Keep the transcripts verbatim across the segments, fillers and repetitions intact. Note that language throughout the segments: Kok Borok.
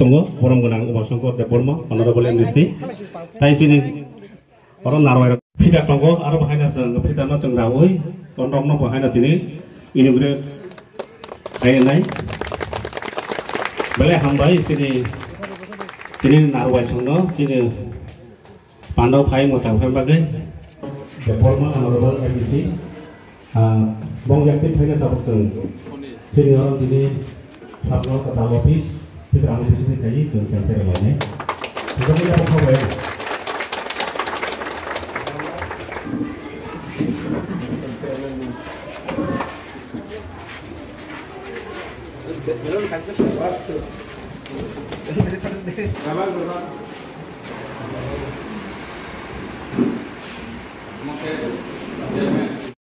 Tongo, borom gwnang Umasongkor Debbarma, Honorable M D C. Tai chini oro narwai rok phita tongo, aro bahaino chwng phita no chwng raui, tondok no bahaino chini inaugurate khainai. Belai hambai chini, chini narwai songno, chini Pandao phai mwchang phai bagwi. Debbarma Honorable M D C, ah, bong yakti phaina tabuk chwng. Chini oro tini sabno kwtal office, Tripura office ni khai chwng sensei rwlainai. Jotono yapok khabai.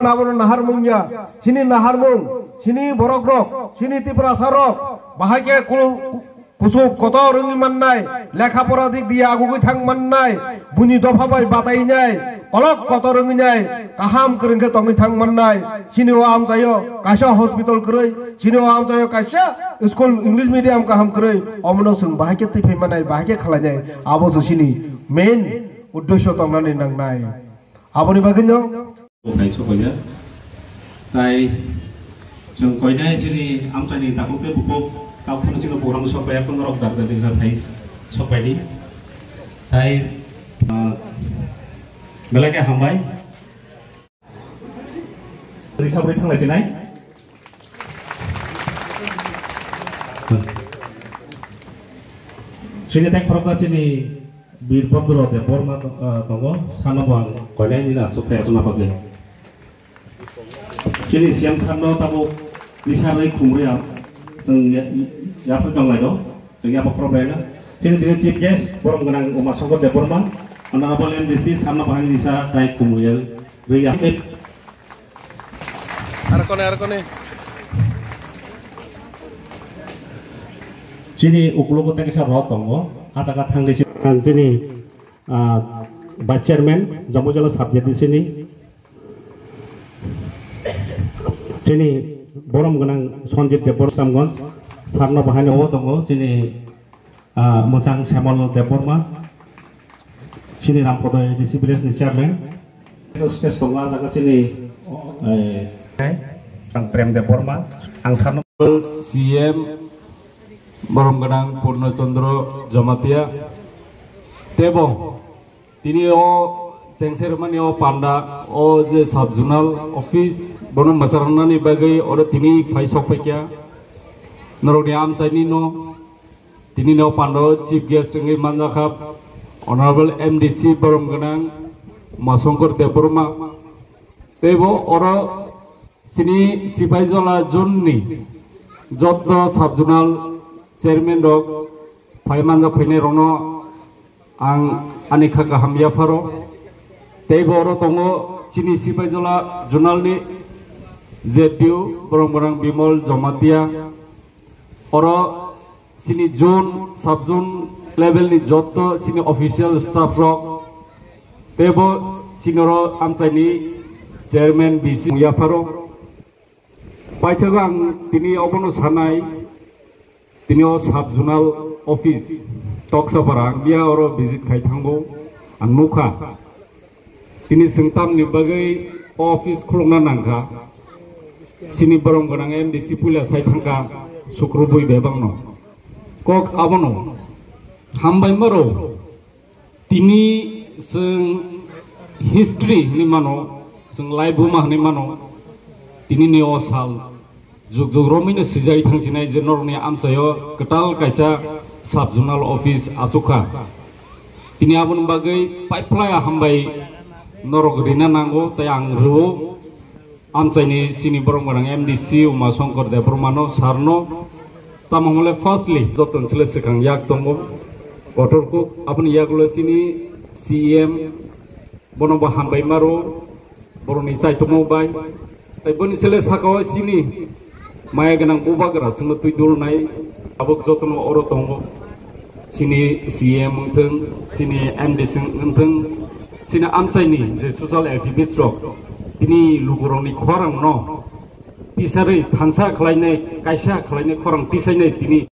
Abono naharmung ya, chini naharmung, chini borok rok, chini Tiprasa rok, bahai khe kulu-, Kuchuk kotor wngwi mannai, lekha pora dik diya agugwi thang mannai, buini dopha bai batainai, kolok kotor wngwi nai, kaham kwrwng khe tongwi thang mannai. Chini o amchaio kaisa hospital kwrwi, chini o amchaio kaisa school English medium kaham kwrwi, omono chwng bahai khe twi phai mannai, bahai khe khlainai, abo se chini main uddesyo tongnani nangnai. Aboni bagwino Bo phai sok paijak. Tai chwng koinai chini amchaini takhuk tei bukhuk kok phano chini program sok paiya, kono rok dar dar phai sok paidi. Tai, ah, belai khe hambai. Risabri thanglai chinai. Chini tai khoroksa chini Bir Bondro Debbarma, ah, tongo, sano bo ang koinai nini aswk khe aswkna bagwi. Chini C M sir no tabuk nisa rwi khumrwi ang chwng ya-, yapri tonglai do, chwng yapri khorok bai na. Chini tini chief guest, borom gwnang Umasongkor Debbarma, Honorable M D C, sir no bahai nisa tai khumrwi rwi ya. Arkone, arkone. Chini uklogo tei kisa rok tongo, ah jaga thangwi si-, ang chini, ah, Vice Chairman, Jamojala Sub Z D C ni, chini borom gwnang Sanjit Debbarma Samgonj, sir no bahai no tongo, chini Ah, Mwchang Semol Debbarma, chini Ramkodoi A D C village ni chairman. Stage tongo, ah jaga chini, eh, ang Prem Debbarma, ang sano C M borom gwnang Purno Chandra Jamatia. Tebo tini o chengser mani o panda o je sub zonal office bono mwsarnani bagwi oro tini phai sok paikha. Norokni amchaini no Tini no pando chief guest wngwi manjakha Honorable M D C borom gwnang Umasongkor Debbarma. Teibo oro chini Sipaijala zone ni joto sub zonal chairman rok phai manjak phainai rokno ang ani kha kaham yapharo. Teibo oro tongo chini Sipaijala zonal ni Z D O borom gwnang Bimol Jamatia. Oro chini zone, sub zone level ni joto chini official staff rok, teibo chini oro amchaini chairman B C yapharo. Paithago ang tini obono sanai, tini o sub zonal office Toksapara, ang biya oro visit khai thango, ang nukha. Tini chwng tamni bagwi o office khulukna nangkha? Chini borom gwnang M D C puila sai thangkha Sukrubui bebakno. Kok abono hambai maro. Tini chwng history hinwi mano, chwng laibuma hinwi mano. Tini ni o sal Jug jug romwi no sijai thangsinai je norokni amchaio kwtal kaisa sub zonal office achukha. Tini aboni bagwi paiphlai hambai norok rina nango tei ang rwo. Amchaini chini borom gwnang M D C Uma Shankar Debbarmano, sir no. Tamo hwnle firstly joto ni chwle swkang yak tongo kotor kuk, aboni yagulo chini C M, bono bo hambai maro, borokni chaitokma bai. Tei boni chwle sakao chini maya gwnang bubagra chwngno twi dulnai, tabuk jotono oro tongo. Chini C M wngthwng, chini M D C wngthwng, chini amchaini je social activist rok, tini lukurokni khorangno tisarwi thansa khlainai, kaisa khlainai khorang tisainai tini.